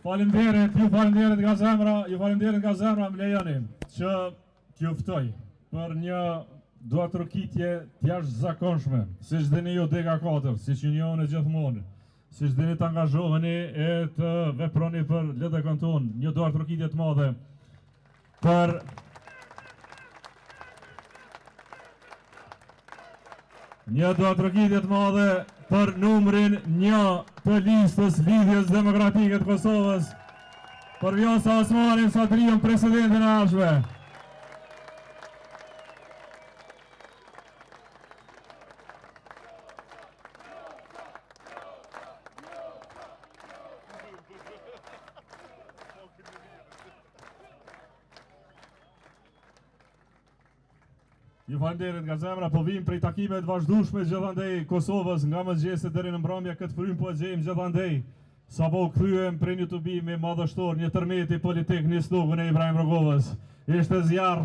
Faleminderit, ju faleminderit nga zemra, ju faleminderit nga zemra, më lejoni që t'ju ftoj për një duartrokitje të jashtëzakonshme, siç dini ju Dega 4, siç ju njoh unë gjithmonë, siç dini të angazhoheni e të veproni për LDK-në tonë, një duartrokitje të madhe për Një duartrokitje të madhe për numrin një të listës Lidhjes Demokratike të Kosovës, për Vjosa Osmanin Sadriun, presidentin e ardhshme. Ju faleminderit nga zemra, po vijmë prej takimeve të vazhdueshme gjithandej Kosovës nga mëngjesi deri në mbrëmje këtë frymë po e gjejmë gjithandej. Sapo u kthyem prej një tubimi madhështor, një tërmeti politik në Istogun e Ibrahim Rugovës. Ishte zjarr.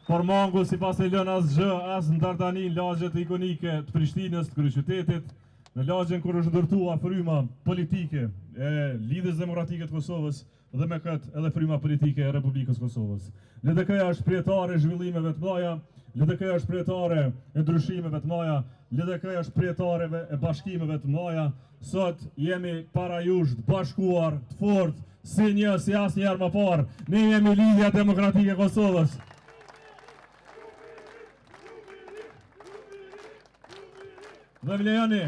Por mangu s'i paske lënë asgjë, as në Dardani, në lagjet ikonike të Prishtinës, të kryeqytetit, në lagjen kur është ndërtua fryma politike e Lidhjes Demokratike të Kosovës, dhe me këtë edhe fryma politike e Republikës së Kosovës. LDK-ja është pritare e zhvillimeve të mëdha, LDK-ja është pritare e ndryshimeve të mëdha, LDK-ja është pritare e bashkimeve të mëdha. Sot jemi para jush të bashkuar, të fortë, si një, si asnjëherë më parë. Ne jemi Lidhja Demokratike e Kosovës. Dhe më lejoni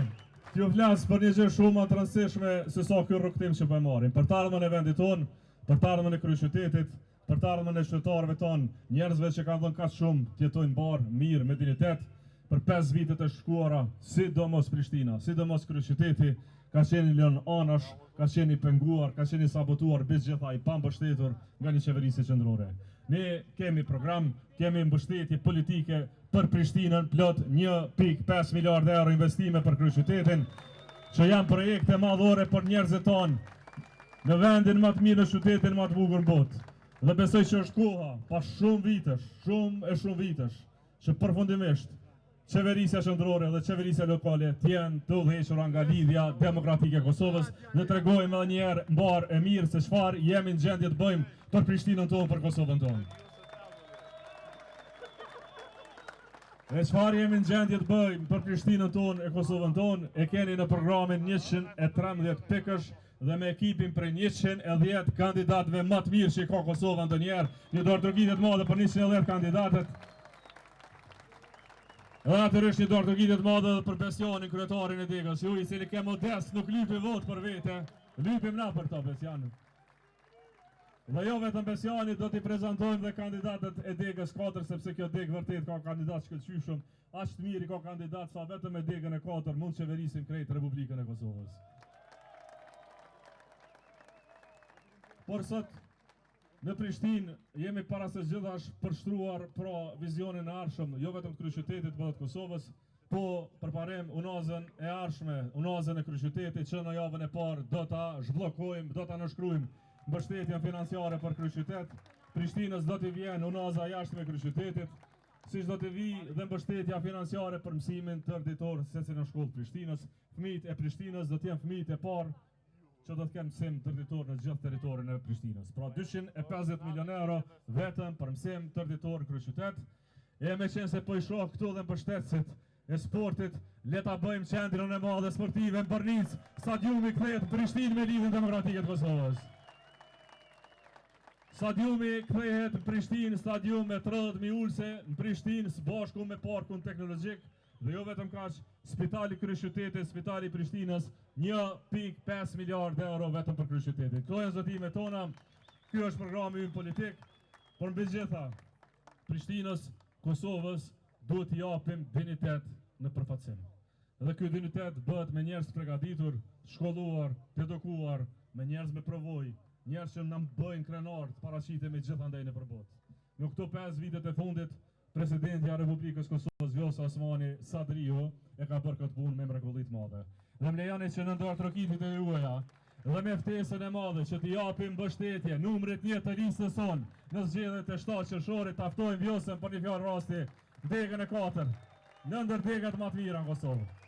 t'ju flas për një gjë shumë më të rëndësishme se sa ky rrugëtim që po e marrim, për të ardhmen e vendit tonë, për të ardhmen e kryeqytetit, për të ardhmen e qytetarëve tonë, njerëzve që kanë dhënë kaq shumë të jetojnë mbarë, mirë, me dinjitet, për 5 vitet e shkuara, sidomos Prishtina, sidomos kryeqyteti, ka qenë i lënë anash, ka qenë i penguar, ka qenë i sabotuar, mbi të gjitha i pambështetur nga një qeverisje qendrore. Ne kemi program, kemi mbështetje politike për Prishtinën plot 1.5 miliard euro investime për kryeqytetin, që janë projekte madhore për njerëzit tonë në vendin më të mirë në qytetin më të bukur në botë. Dhe besoj që është koha, pas shumë vitesh, shumë e shumë vitesh, që përfundimisht qeverisja qendrore dhe qeverisja lokale të jenë të udhëhequra nga Lidhja Demokratike e Kosovës dhe tregojmë edhe një herë mbarë e mirë se çfarë jemi në gjendje të bëjmë për Prishtinën tonë, për Kosovën tonë. E çfarë jemi në gjendje të bëjmë për Prishtinën tonë e Kosovën tonë, e keni në programin 113 pikësh dhe me ekipin prej 110 kandidatëve më të mirë që i ka Kosova ndonjëherë, një duartrokitje të madhe për 110 kandidatët. Dhe natyrisht një duartrokitje të madhe edhe për Besianin, kryetarin e degës, ju i cili ke modest, nuk lypi votë për vete, lypim na për to Besianin. Dhe jo vetëm Besiani, do t'i prezantojmë dhe kandidatët e degës 4, sepse kjo degë vërtet ka kandidatë shkëlqyeshëm, aq të mirë i ka kandidatë sa vetëm me degën e 4 mund të qeverisim krejt Republikën e Kosovës. Por sot në Prishtinë jemi para së gjithash për shtruar pra vizionin e ardhshëm, jo vetëm të kryeqytetit, por edhe të Kosovës, Po përparojmë unazën e ardhshme, unazën e kryeqytetit që në javën e parë do ta zhbllokojmë, do ta nënshkruajmë mbështetjen financiare për kryeqytet. Prishtinës do t'i vjen unaza e jashtme e kryeqytetit, siç do t'i vijë dhe mbështetja financiare për mësimin tërëditor në secilën shkollë të Prishtinës. Fëmijët e Prishtinës do të jenë fëmijët e parë që do të kenë mësim tërëditor në gjithë territorin e Prishtinës. Pra 250 milion euro vetëm për mësim tërëditor në kryeqytet. E meqenëse po i shoh këtu dhe mbështetësit e sportit, le ta bëjmë qendrën e madhe sportive në Bërnicë, stadiumi kthehet në Prishtinë me Lidhjen Demokratike të Kosovës. Stadiumi kthehet në Prishtinë, stadium me 30.000 ulëse në Prishtinë së bashku me parkun teknologjik Dhe jo vetëm kaq, spitali i kryeqytetit, spitali i Prishtinës, 1.5 miliard euro vetëm për kryeqytetin. Këto janë zotimet tona, ky është programi ynë politik, por mbi të gjitha, Prishtinës, Kosovës, duhet t'i japim dinjitet në përfaqësim. Dhe ky dinjitet bëhet me njerëz të përgatitur, të shkolluar, të edukuar, me njerëz me përvojë, njerëz që na bëjnë krenar të paraqitemi gjithandej nëpër botë. Në këto 5 vitet e fundit, Presidentja e Republikës Kosovës Vjosa Osmani Sadriu e ka bërë këtë punë me mrekulli të madhe. Dhe më lejoni që nën duartrokitjet e juaja dhe me ftesën e madhe që t'i japim mbështetje numrit një të listës sonë në zgjedhjet e 7 qershorit ta ftojmë Vjosën për një fjalë rasti degën e 4 në ndër degat më të mira në Kosovë.